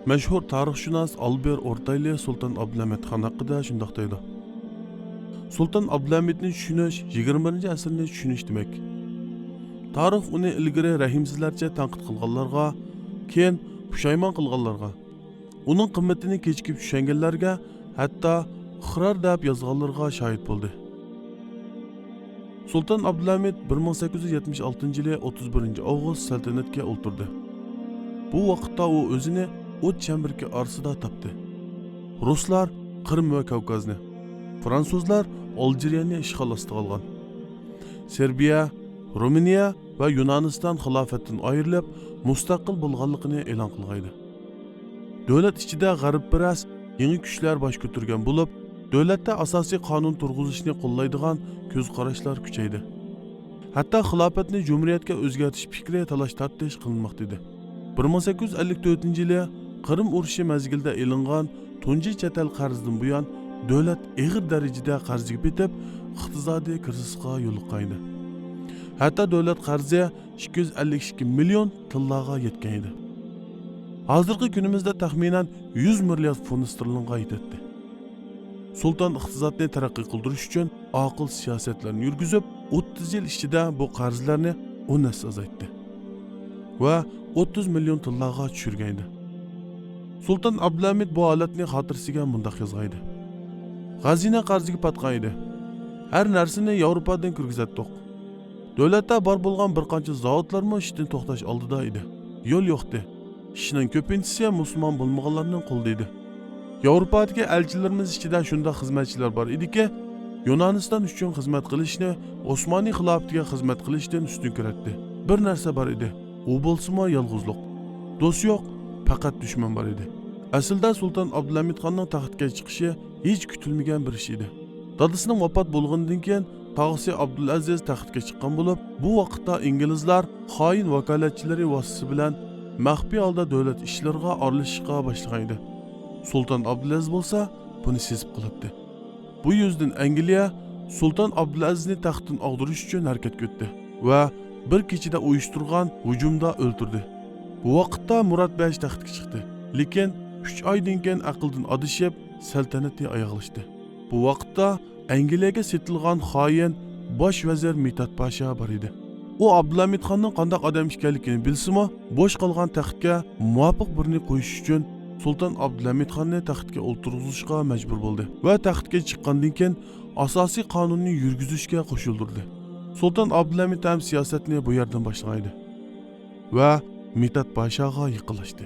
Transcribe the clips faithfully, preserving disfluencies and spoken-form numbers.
مەشھۇر تارىخشۇناس ئالبېر ئورتايلى سۇلتان ئابدۇلھەمىد خان ھەققىدە شۇنداق دەيدۇ: سۇلتان ئابدۇلھەمىدنى چۈشىنىش يىگىرمە بىرىنچى ئەسىرنى چۈشىنىش دېمەك. تارىخ ئۇنى ئىلگىرى رەھىمسىزلەرچە تەنقىد قىلغانلارغا، كېيىن پۇشايمان قىلغانلارغا، ئۇنىڭ قىممىتىنى كېچىكىپ چۈشەنگەنلەرگە، ھەتتا ئىقرار دەپ يازغانلىرىغا شاھىت بولدى. سۇلتان ئابدۇلھەمىد بىر مىڭ سەككىز يۈز يەتمىش ئالتىنچى يىلى ئوتتۇز بىرىنچى ئاۋغۇست سەلتەنەتكە ئولتۇردى. بۇ ۋاقىتتا ئۇ ئۆزىنى ئوت چەمبىرىكى ئارىسىدا تاپتى. رۇسلار قىرىم ۋە كاۋكازنى، فرانسۇزلار ئالجىرىيەنى ئىشغال ئاستىغا ئالغان، سېربىيە، رومىنىيە ۋە يۇنانىستان خىلاپەتتىن ئايرىلىپ، مۇستەقىل بولغانلىقىنى ئېلان قىلغانىدى. دۆلەت ئىچىدە غەربپەرەس يېڭى كۈچلەر باش كۆتۈرگەن بولۇپ، دۆلەتتە ئاساسىي قانۇن تۇرغۇزۇشنى قوللايدىغان كۆز قاراشلار كۈچەيدى. ھەتتا خىلاپەتنى جۇمھۇرىيەتكە ئۆزگەرتىش پىكرى تالاش تارتىش قىلىنماقتا ئىدى. بىر مىڭ سەككىز يۈز ئەللىك تۆتىنچى يىلى قىرىم ئۇرۇشى مەزگىلىدە ئېلىنغان تۇنجى چەت ئەل قەرزىدىن بۇيان، دۆلەت ئېغىر دەرىجىدە قەرزگە پېتىپ، ئىقتىسادىي كىرىزىسقا يولۇققانىدى. ھەتتا دۆلەت قەرزى ئىككى يۈز ئەللىك ئىككى مىليون تىللاغا يەتكەن ئىدى. ھازىرقى كۈنىمىزدە تەخمىنەن يۈز مىليارد فۇنت ستېرلىنغا يېتەتتى. سۇلتان ئىقتىسادنى تەرەققىي قىلدۇرۇش ئۈچۈن ئاقىل سىياسەتلەرنى يۈرگۈزۈپ، ئوتتۇز يىل ئىچىدە بۇ قەرزلەرنى ئون ھەسسە ئازايتتى ۋە ئوتتۇز مىليون تىللاغا چۈشۈرگەن ئىدى. سۇلتان ئابدۇلھەمىد بۇ ھالەتنى خاتىرىسىگە مۇنداق يازغان ئىدى: غەزىنە قەرزگە پاتقان ئىدى. ھەر نەرسىنى ياۋروپادىن كىرگۈزەتتۇق. دۆلەتتە بار بولغان بىر قانچە زاۋۇتلارمۇ ئىشتىن توختاش ئالدىدا ئىدى. يول يوقتى. ئىشنىڭ كۆپىنچىسى مۇسۇلمان بولمىغانلارنىڭ قولىدا ئىدى. ياۋروپادىكى ئەلچىلىرىمىز ئىچىدە شۇنداق خىزمەتچىلەر بار ئىدىكى، يۇنانىستان ئۈچۈن خىزمەت قىلىشنى ئوسمانىي خىلاپىتىگە خىزمەت قىلىشتىن ئۈستۈن كۆرەتتى. بىر نەرسە بار ئىدى، ئۇ بولسىمۇ يالغۇزلۇق. دوست يوق، پەقەت دۈشمەن بار ئىدى. ئەسلىدە سۇلتان ئابدۇلھەمىد خاننىڭ تەختكە چىقىشى ھېچ كۈتۈلمىگەن بىر ئىش ئىدى. دادىسىنىڭ ۋاپات بولغىنىدىن كېيىن، تاغىسى ئابدۇلئەزىز تەختكە چىققان بولۇپ، بۇ ۋاقىتتا ئىنگلىزلار خائىن ۋاكالەتچىلىرى ۋاسىتىسى بىلەن مەخپىي ھالدا دۆلەت ئىشلىرىغا ئارىلىشىشقا باشلىغان ئىدى. سۇلتان ئابدۇلئەزىز بولسا بۇنى سېزىپ قالاتتى. بۇ يۈزدىن ئەنگلىيە سۇلتان ئابدۇلئەزىزنى تەختتىن ئاغدۇرۇش ئۈچۈن ھەرىكەتكە ئۆتتى ۋە بىر كېچىدە ئۇيۇشتۇرغان ھۇجۇمدا ئۆلتۈردى. بۇ ۋاقىتتا مۇراد بەگ تەختكە چىقتى، لېكىن ئۈچ ئايدىن كېيىن ئەقىلدىن ئادىشىپ، سەلتەنىتى ئاياغلاشتى. بۇ ۋاقىتتا ئەنگلىيەگە سېتىلغان خائىن باش ۋەزىر مىدھەت پاشا بار ئىدى. ئۇ ئابدۇلھەمىد خاننىڭ قانداق ئادەم ئىكەنلىكىنى بىلسىمۇ، بوش قالغان تەختكە مۇۋاپىق بىرىنى قويۇش ئۈچۈن سۇلتان ئابدۇلھەمىد خاننى تەختكە ئولتۇرغۇزۇشقا مەجبۇر بولدى ۋە تەختكە چىققاندىن كېيىن ئاساسىي قانۇننى يۈرگۈزۈشكە قوشۇلدۇردى. سۇلتان ئابدۇلھەمىد ھەم سىياسەتنى بۇ يەردىن باشلىغان ئىدى ۋە مىدھەت پاشاغا يېقىنلاشتى.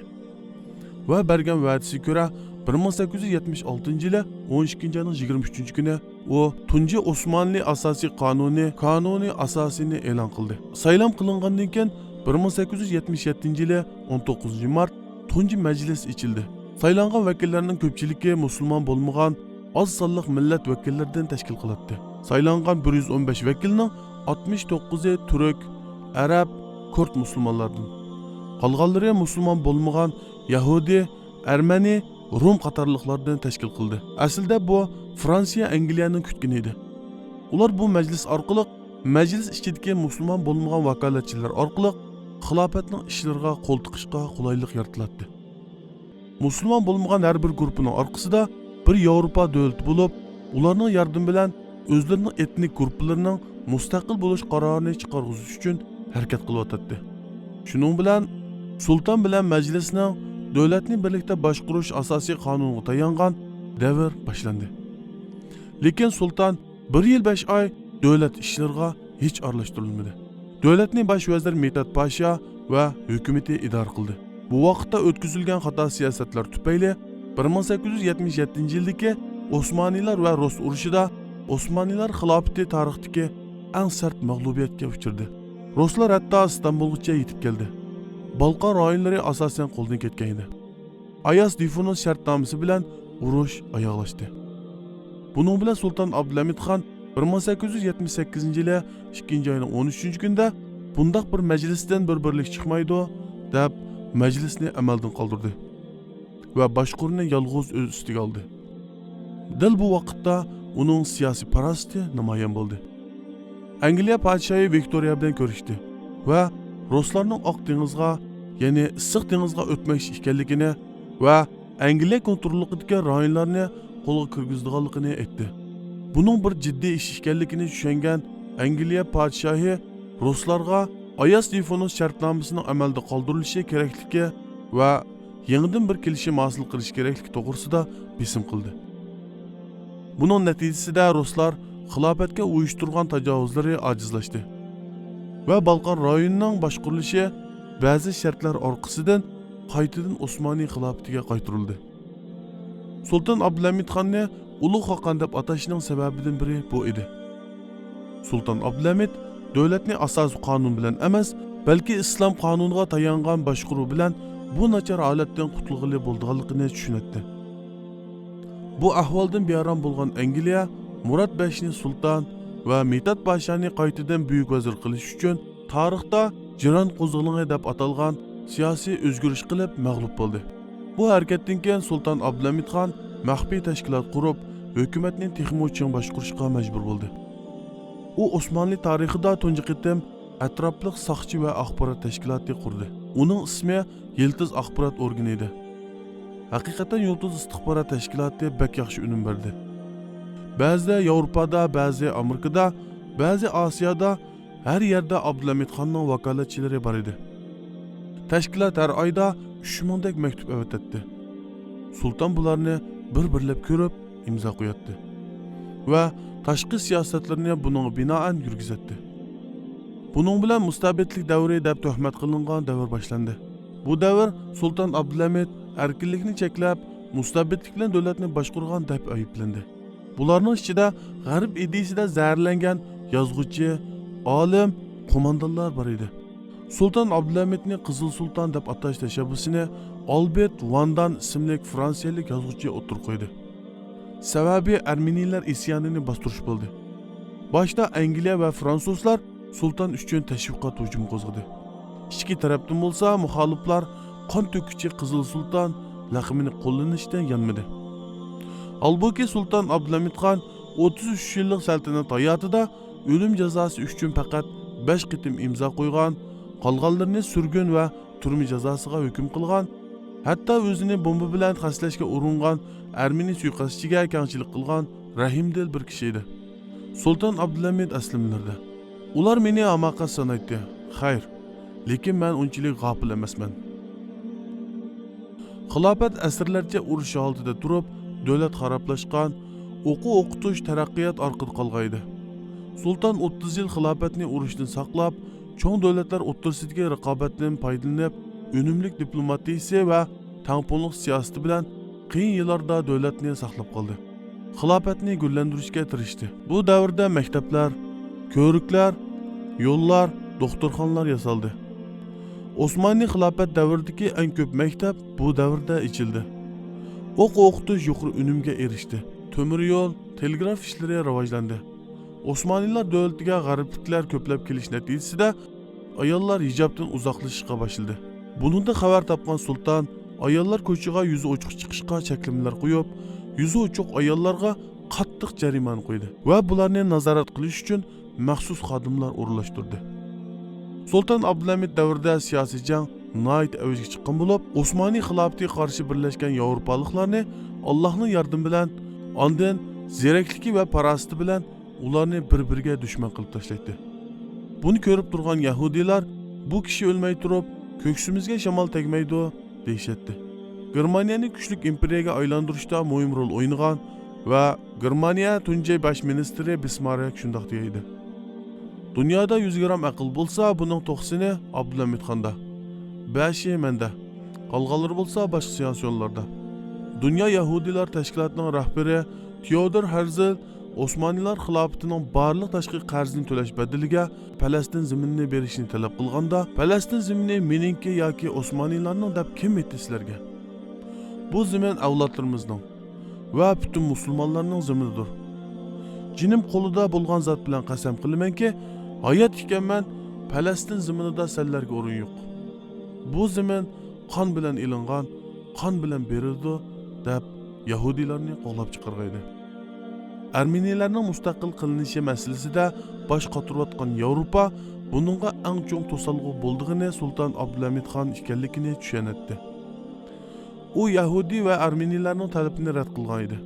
ۋە بەرگەن ۋەدىسىگە كۆرە، بىر مىڭ سەككىز يۈز يەتمىش ئالتىنچى يىلى ئون ئىككىنچى ئاينىڭ يىگىرمە ئۈچىنچى كۈنى ئۇ تۇنجى ئوسمانلى ئاساسىي قانۇنى، قانۇنى ئاساسىنى ئېلان قىلدى. سايلام قىلىنغاندىن كېيىن، بىر مىڭ سەككىز يۈز يەتمىش يەتتىنچى يىلى ئون توققۇزىنچى مارت تۇنجى مەجلىس ئېچىلدى. سايلانغان ۋەكىللەرنىڭ كۆپچىلىكى مۇسۇلمان بولمىغان ئاز سانلىق مىللەت ۋەكىللىرىدىن تەشكىل قىلاتتى. سايلانغان بىر يۈز ئون بەش ۋەكىلنىڭ ئاتمىش توققۇزى تۈرك، ئەرەب، كۇرد مۇسۇلمانلاردىن، قالغانلىرى مۇسۇلمان بولمىغان يەھۇدىي، ئەرمەنى، روم قاتارلىقلاردىن تەشكىل قىلدى. ئەسلىدە بۇ فرانسىيە ئەنگلىيەنىڭ كۈتكىنى ئىدى. ئۇلار بۇ مەجلىس ئارقىلىق مەجلىس ئىچىدىكى مۇسۇلمان بولمىغان ۋاكالەتچىلەر ئارقىلىق خىلاپەتنىڭ ئىشلىرىغا قول تىقىشقا قولايلىق يارىتىلاتتى. مۇسۇلمان بولمىغان ھەر بىر گۇرۇپپىنىڭ ئارقىسىدا بىر ياۋروپا دۆلىتى بولۇپ، ئۇلارنىڭ ياردىمى بىلەن ئۆزلىرىنىڭ ئېتنىك گۇرۇپپىلىرىنىڭ مۇستەقىل بولۇش قارارىنى چىقارغۇزۇش ئۈچۈن ھەرىكەت قىلىۋاتاتتى. شۇنىڭ بىلەن سۇلتان بىلەن مەجلىسنىڭ دۆلەتنى بىرلىكتە باشقۇرۇش ئاساسىي قانۇنىغا تايانغان دەۋر باشلاندى. لېكىن سۇلتان بىر يىل بەش ئاي دۆلەت ئىشلىرىغا ھېچ ئارىلاشتۇرۇلمىدى. دۆلەتنى باش ۋەزىر مىدھەت پاشا ۋە ھۆكۈمىتى ئىدارە قىلدى. بۇ ۋاقىتتا ئۆتكۈزۈلگەن خاتا سىياسەتلەر تۈپەيلى، بىر مىڭ سەككىز يۈز يەتمىش يەتتىنچى يىلدىكى ئوسمانىيلار ۋە رۇس ئۇرۇشىدا ئوسمانىيلار خىلاپىتى تارىختىكى ئەڭ سەت مەغلۇبىيەتكە ئۇچرىدى. رۇسلار ھەتتا ئىستانبۇلغىچە يېتىپ كەلدى. بالقان رايونلىرى ئاساسەن قولدىن كەتكەن ئىدى. ئاياس دېفونىس شەرتنامىسى بىلەن ئۇرۇش ئاياغلاشتى. بۇنىڭ بىلەن سۇلتان ئابدۇلھەمىد خان بىر مىڭ سەككىز يۈز يەتمىش سەككىزىنچى يىلى ئىككىنچى ئاينىڭ ئون ئۈچىنچى كۈنىدە بۇنداق بىر مەجلىستىن بىر بىرلىك چىقمايدۇ، دەپ مەجلىسنى ئەمەلدىن قالدۇردى ۋە باشقۇرۇۋنى يالغۇز ئۆز ئۈستىگە ئالدى. دەل بۇ ۋاقىتتا ئۇنىڭ سىياسىي پاراسىتى نامايان بولدى. ئەنگلىيە پادىشاھى ۋىكتورىيە بىلەن كۆرۈشتى ۋە رۇسلارنىڭ ئاق دېڭىزغا، يەنى ئىسسىق دېڭىزغا ئۆتمەكچى ئىكەنلىكىنى، ۋە ئەنگلىيە كونتروللۇقىدىكى رايونلارنى قولغا كىرگۈزىدىغانلىقىنى ئېيتتى. بۇنىڭ بىر جىددىي ئىش ئىكەنلىكىنى چۈشەنگەن ئەنگلىيە پادىشاھى رۇسلارغا ئاياس دېفونس شەرتنامىسىنىڭ ئەمەلدە قالدۇرۇلۇشى كېرەكلىكى ۋە يېڭىدىن بىر كېلىشىم ھاسىل قىلىش كېرەكلىكى توغرىسىدا بېسىم قىلدى. بۇنىڭ نەتىجىسىدە رۇسلار خىلاپەتكە ئۇيۇشتۇرغان تاجاۋۇزلىرى ئاجىزلاشتى ۋە بالقان رايونىنىڭ باشقۇرۇلۇشى بەزى شەرتلەر ئارقىسىدىن قايتىدىن ئوسمانىي خىلاپىتىگە قايتۇرۇلدى. سۇلتان ئابدۇلھەمىد خاننى ئۇلۇغ خاقان دەپ ئاتاشنىڭ سەۋەبىدىن بىرى بۇ ئىدى. سۇلتان ئابدۇلھەمىد دۆلەتنى ئاساسىي قانۇن بىلەن ئەمەس، بەلكى ئىسلام قانۇنىغا تايانغان باشقۇرۇش بىلەن بۇ ناچار ھالەتتىن قۇتۇلغىلى بولىدىغانلىقىنى چۈشىنەتتى. بۇ ئەھۋالدىن بىئارام بولغان ئەنگلىيە مۇرات بەشنى سۇلتان ۋە مىداد پاشانى قايتىدىن بۈيۈك ۋەزىر قىلىش ئۈچۈن تارىختا جىران قوزغىلىڭى دەپ ئاتالغان سىياسىي ئۆزگىرىش قىلىپ مەغلۇپ بولدى. بۇ ھەرىكەتتىن كېيىن سۇلتان ئابدۇلھەمىد خان مەخپىي تەشكىلات قۇرۇپ، ھۆكۈمەتنى تېخىمۇ چىڭ باشقۇرۇشقا مەجبۇر بولدى. ئۇ ئوسمانلى تارىخىدا تۇنجى قېتىم ئەتراپلىق ساقچى ۋە ئاخبارات تەشكىلاتى قۇردى. ئۇنىڭ ئىسمى يىلتىز ئاخبارات ئورگىنى ئىدى. ھەقىقەتەن يۇلتۇز ئىستىخبارات تەشكىلاتى بەك ياخشى ئۈنۈم بەردى. بەزىدە ياۋروپادا، بەزى ئامېرىكىدا، بەزى ئاسىيادا، ھەر يەردە ئابدۇلھەمىد خاننىڭ ۋاكالەتچىلىرى بار ئىدى. تەشكىلات ھەر ئايدا ئۈچ مىڭدەك مەكتۇپ ئەۋەتەتتى. سۇلتان بۇلارنى بىر-بىرلەپ كۆرۈپ ئىمزا قوياتتى ۋە تاشقى سىياسەتلىرىنى بۇنىڭغا بىنائەن يۈرگۈزەتتى. بۇنىڭ بىلەن مۇستەبىتلىك دەۋرى دەپ تۆھمەت قىلىنغان دەۋر باشلاندى. بۇ دەۋر سۇلتان ئابدۇلھەمىد ئەركىنلىكنى چەكلەپ، مۇستەبىتلىك بىلەن دۆلەتنى باشقۇرغان دەپ ئەيىبلەندى. بۇلارنىڭ ئىچىدە غەرب ئىدىيىسىدە زەھەرلەنگەن يازغۇچى، ئالىم، قوماندانلار بار ئىدى. سۇلتان ئابدۇلھەمىدنى قىزىل سۇلتان دەپ ئاتاش تەشەببۇسىنى ئالبېرت ۋاندان ئىسىملىك فرانسىيەلىك يازغۇچى ئوتتۇرىغا قويدى. سەۋەبى ئەرمېنىيلەر ئىسيانىنى باستۇرۇش بولدى. باشتا ئەنگلىيە ۋە فرانسۇزلار سۇلتان ئۈچۈن تەشۋىقات ھۇجۇمى قوزغىدى. ئىچكى تەرەپتىن بولسا مۇخالىپلار قان تۆككۈچى قىزىل سۇلتان لەقىمىنى قوللىنىشتىن يانمىدى. ھالبۇكى، سۇلتان ئابدۇلھەمىد خان ئوتتۇز ئۈچ يىللىق سەلتەنەت ھاياتىدا ئۆلۈم جازاسى ئۈچۈن پەقەت بەش قېتىم ئىمزا قويغان، قالغانلىرىنى سۈرگۈن ۋە تۈرمە جازاسىغا ھۆكۈم قىلغان، ھەتتا ئۆزىنى بومبا بىلەن خەسلەشكە ئۇرۇنغان ئەرمېنىي سۇيىقەستچىگە كەڭچىلىك قىلغان رەھىمدىل بىر كىشى ئىدى. سۇلتان ئابدۇلھەمىد ئەسلىمىلىرىدە. ئۇلار مېنى ھاماقەت سانايتتى. خەير، لېكىن مەن ئۇنچىلىك غاپىل ئەمەسمەن. خىلاپەت ئەسىرلەرچە ئۇرۇش ھالىتىدە تۇرۇپ، دۆلەت خارابلاشقان، ئوقۇ ئوقۇتۇش، تەرەققىيات ئارقىدا قالغان ئىدى. سۇلتان ئوتتۇز يىل خىلاپەتنى ئۇرۇشتىن ساقلاپ، چوڭ دۆلەتلەر ئوتتۇرىسىدىكى رىقابەتتىن پايدىلىنىپ، ئۈنۈملۈك دىپلوماتىيىسى ۋە تەڭپۇڭلۇق سىياسىتى بىلەن قىيىن يىللاردا دۆلەتنى ساقلاپ قالدى. خىلاپەتنى گۈللەندۈرۈشكە تىرىشتى. بۇ دەۋردە مەكتەپلەر، كۆۋرۈكلەر، يوللار، دوختۇرخانىلار ياسالدى. ئوسمانلى خىلاپەت دەۋرىدىكى ئەڭ كۆپ مەكتەپ بۇ دەۋردە ئېچىلدى. ئوقۇ ئوقۇتۇش يۇقىرى ئۈنۈمگە ئېرىشتى. تۆمۈر يول، تېلېگراف ئىشلىرى راۋاجلاندى. ئوسمانلىلار دۆلىتىگە غەربلىكلەر كۆپلەپ كېلىش نەتىجىسىدە، ئاياللار ھىجابتىن ئۇزاقلىشىشقا باشلىدى. بۇنىڭدىن خەۋەر تاپقان سۇلتان ئاياللار كوچىغا يۈزى ئوچۇق چىقىشقا چەكلىمىلەر قويۇپ، يۈزى ئوچۇق ئاياللارغا قاتتىق جەرىمانە قويدى ۋە بۇلارنى نازارەت قىلىش ئۈچۈن مەخسۇس خادىملار ئورۇنلاشتۇردى. سۇلتان ئابدۇلھەمىد دەۋرىدە سىياسىي جەڭ ناھايىتى ئەۋجىگە چىققان بولۇپ، ئوسمانىي خىلاپىتىگە قارشى بىرلەشكەن ياۋروپالىقلارنى ئاللاھنىڭ ياردىمى بىلەن، ئاندىن زېرەكلىكى ۋە پاراسىتى بىلەن ئۇلارنى بىر-بىرىگە دۈشمەن قىلىپ تاشلايتتى. بۇنى كۆرۈپ تۇرغان يەھۇدىيلار، «بۇ كىشى ئۆلمەي تۇرۇپ، كۆكسىمىزگە شامال تەگمەيدۇ» دېيىشەتتى. گېرمانىيەنى كۈچلۈك ئىمپېرىيەگە ئايلاندۇرۇشتا مۇھىم رول ئوينىغان ۋە گېرمانىيە تۇنجى باش مىنىستىرى بىسمارك شۇنداق دېگەن ئىدى: «دۇنيادا يۈز گرام ئەقىل بولسا، بۇنىڭ توقسىنى ئابدۇلھەمىد خاندا، بەشى مەندە، قالغانلىرى بولسا باشقا سىياسىيونلاردا.» دۇنيا يەھۇدىيلار تەشكىلاتىنىڭ رەھبىرى تېئودور ھەرزل ئوسمانلىلار خىلاپىتىنىڭ بارلىق تاشقى قەرزىنى تۆلەش بەدىلىگە پەلەستىن زېمىنىنى بېرىشنى تەلەپ قىلغاندا، «پەلەستىن زېمىنى مېنىڭكى ياكى ئوسمانلىلارنىڭ دەپ كىم ئېيتتى سىلەرگە؟ بۇ زېمىن ئەۋلادلىرىمىزنىڭ ۋە پۈتۈن مۇسۇلمانلارنىڭ زېمىنىدۇر. جېنىم قولىدا بولغان زات بىلەن قەسەم قىلىمەنكى، ھايات ئىكەنمەن، پەلەستىن زېمىنىدا سەنلەرگە ئورۇن يوق. بۇ زېمىن قان بىلەن ئېلىنغان، قان بىلەن بېرىلىدۇ» دەپ يەھۇدىيلارنى قوغلاپ چىقارغان ئىدى. ئەرمېنىيلەرنىڭ مۇستەقىل قىلىنىشى مەسىلىسىدە باش قاتۇرۇۋاتقان ياۋروپا بۇنىڭغا ئەڭ چوڭ توسالغۇ بولىدىغىنى سۇلتان ئابدۇلھەمىد خان ئىكەنلىكىنى چۈشىنەتتى. ئۇ يەھۇدىي ۋە ئەرمېنىيلەرنىڭ تەلىپىنى رەت قىلغان ئىدى.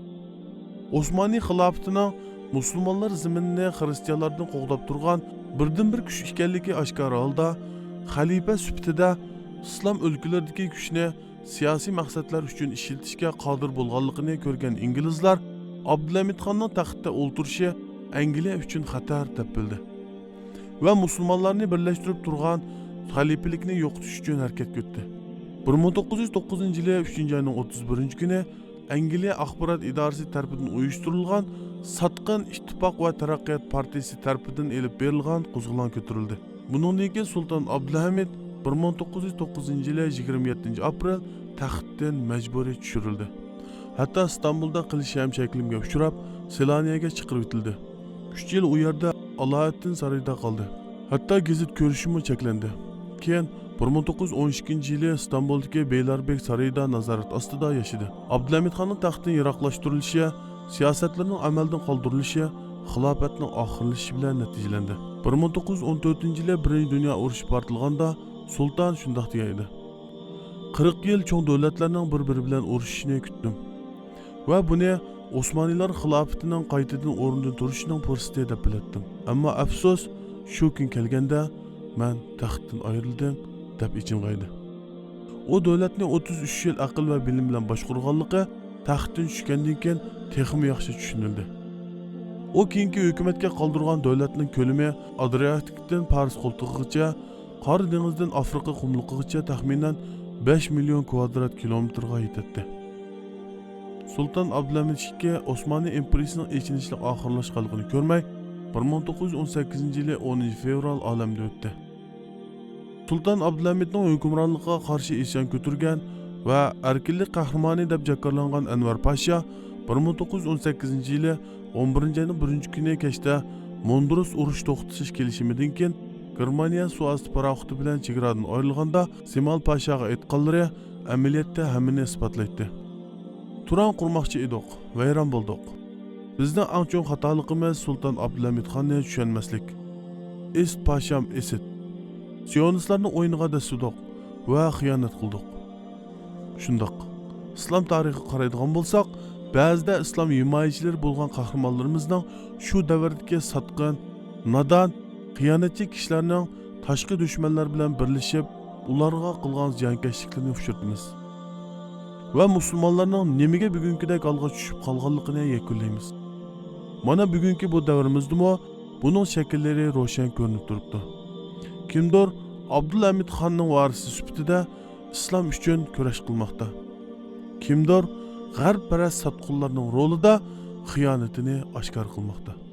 ئوسمانىي خىلاپىتىنىڭ مۇسۇلمانلار زېمىنىنى خىرىستىيانلاردىن قوغداپ تۇرغان بىردىنبىر كۈچ ئىكەنلىكى ئاشكارا ھالدا، خەلىپە سۈپىتىدە ئىسلام ئۆلكىلىرىدىكى كۈچنى سىياسىي مەقسەتلەر ئۈچۈن ئىشلىتىشكە قادىر بولغانلىقىنى كۆرگەن ئىنگلىزلار ئابدۇلھەمىد خاننىڭ تەختتە ئولتۇرۇشى ئەنگلىيە ئۈچۈن خەتەر دەپ بىلدى ۋە مۇسۇلمانلارنى بىرلەشتۈرۈپ تۇرغان خەلىپىلىكنى يوقىتىش ئۈچۈن ھەرىكەتكە ئۆتتى. بىر مىڭ توققۇز يۈز توققۇزىنچى يىلى ئۈچىنچى ئاينىڭ ئوتتۇز بىرىنچى كۈنى ئەنگلىيە ئاخبارات ئىدارىسى تەرىپىدىن ئۇيۇشتۇرۇلغان ساتقىن ئىتتىپاق ۋە تەرەققىيات پارتىيىسى تەرىپىدىن ئېلىپ بېرىلغان قوزغىلاڭ كۆتۈرۈلدى. بۇنىڭدىن كېيىن سۇلتان ئابدۇلھەمىد بىر مىڭ توققۇز يۈز توققۇزىنچى يىلى يىگىرمە يەتتىنچى ئاپرېل تەختتىن مەجبۇرىي چۈشۈرۈلدى. ھەتتا ئىستانبۇلدا قىلىچ ھەمشەكلىمگە ئۇچراپ، سىلانىيەگە چىقىرىۋېتىلدى. ئۈچ يىل ئۇ يەردە ئالائەددىن سارىيىدا قالدى. ھەتتا گېزىت كۆرۈشىمۇ چەكلەندى. كېيىن بىر مىڭ توققۇز يۈز ئون ئىككىنچى يىلى ئىستانبۇلدىكى بەيلەربېگ سارىيىدا نازارەت ئاستىدا ياشىدى. ئابدۇلھەمىد خاننىڭ تەختتىن يىراقلاشتۇرۇلۇشى، سىياسەتلىرىنىڭ ئەمەلدىن قالدۇرۇلۇشى خىلاپەتنىڭ ئاخىرلىشىشى بىلەن نەتىجىلەندى. بىر مىڭ توققۇز يۈز ئون تۆتىنچى يىلى بىرىنچى دۇنيا ئۇرۇشى پارتلىغاندا، سۇلتان شۇنداق دېگەن ئىدى: «قىرىق يىل چوڭ دۆلەتلەرنىڭ بىر-بىرى بىلەن ئۇرۇشۇشىنى كۈتتۈم ۋە بۇنى ئوسمانىيلار خىلاپىتىنىڭ قايتىدىن ئورنىدىن تۇرۇشىنىڭ پۇرسىتى دەپ بىلەتتىم. ئەمما ئەپسۇس، شۇ كۈن كەلگەندە مەن تەختتىن ئايرىلدىم» دەپ ئېچىنغانىدى. ئۇ دۆلەتنى ئوتتۇز ئۈچ يىل ئەقىل ۋە بىلىم بىلەن باشقۇرغانلىقى تەختتىن چۈشكەندىن كېيىن تېخىمۇ ياخشى چۈشىنىلدى. ئۇ كېيىنكى ھۆكۈمەتكە قالدۇرغان دۆلەتنىڭ كۆلىمى ئادرىياتىكتىن پارس قولتۇقىغىچە، قارا دېڭىزدىن ئافرىقا قۇملۇقىغىچە تەخمىنەن بەش مىليون كۋادرات كىلومېتىرغا يېتەتتى. سۇلتان ئابدۇلھەمىد ئىككى ئوسمانلى ئىمپېرىيىسىنىڭ ئېچىنىشلىق ئاخىرلاشقانلىقىنى كۆرمەي، بىر مىڭ توققۇز يۈز ئون سەككىزىنچى يىلى ئونىنچى فېۋرال ئالەمدىن ئۆتتى. سۇلتان ئابدۇلھەمىدنىڭ ھۆكۈمرانلىقىغا قارشى ئىسيان كۆتۈرگەن ۋە ئەركىنلىك قەھرىمانى دەپ جاكارلانغان ئەنۋەر پاشا بىر مىڭ توققۇز يۈز ئون سەككىزىنچى يىلى ئون بىرىنچى ئاينىڭ بىرىنچى كۈنى كەچتە موندروس ئۇرۇش توختىتىش كېلىشىمىدىن كېيىن گېرمانىيە سۇ ئاستى پاراخوتى بىلەن چېگرادىن ئايرىلغاندا، سىمال پاشاغا ئېيتقانلىرى ئەمەلىيەتتە ھەممىنى ئىسپاتلايتتى. تۇران قۇرماقچى ئىدۇق، ۋەيران بولدۇق. بىزنىڭ ئەڭ چوڭ خاتالىقىمىز سۇلتان ئابدۇلھەمىد خاننى چۈشەنمەسلىك. ئىسىت پاشام ئىسىت. سىيونىستلارنىڭ ئويۇنىغا دەسسىدۇق ۋە خىيانەت قىلدۇق. شۇنداق. ئىسلام تارىخىغا قارايدىغان بولساق، بەزىدە ئىسلام ھىمايىچىلىرى بولغان قەھرىمانلىرىمىزنىڭ شۇ دەۋردىكى ساتقىن، نادان، خىيانەتچى كىشىلەرنىڭ تاشقى دۈشمەنلەر بىلەن بىرلىشىپ، ئۇلارغا قىلغان زىيانكەشلىكلىرىنى ئۇچرىتىمىز ۋە مۇسۇلمانلارنىڭ نېمىگە بۈگۈنكىدەك ھالغا چۈشۈپ قالغانلىقىنى يەكۈنلەيمىز. مانا بۈگۈنكى بۇ دەۋرىمىزدىمۇ بۇنىڭ شەكىللىرى روشەن كۆرۈنۈپ تۇرۇپتۇ. كىمدۇر ئابدۇلھەمىد خاننىڭ ۋارىسى سۈپىتىدە ئىسلام ئۈچۈن كۈرەش قىلماقتا. كىمدۇر غەربپەرەس ساتقۇنلارنىڭ رولىدا خىيانىتىنى ئاشكارا قىلماقتا.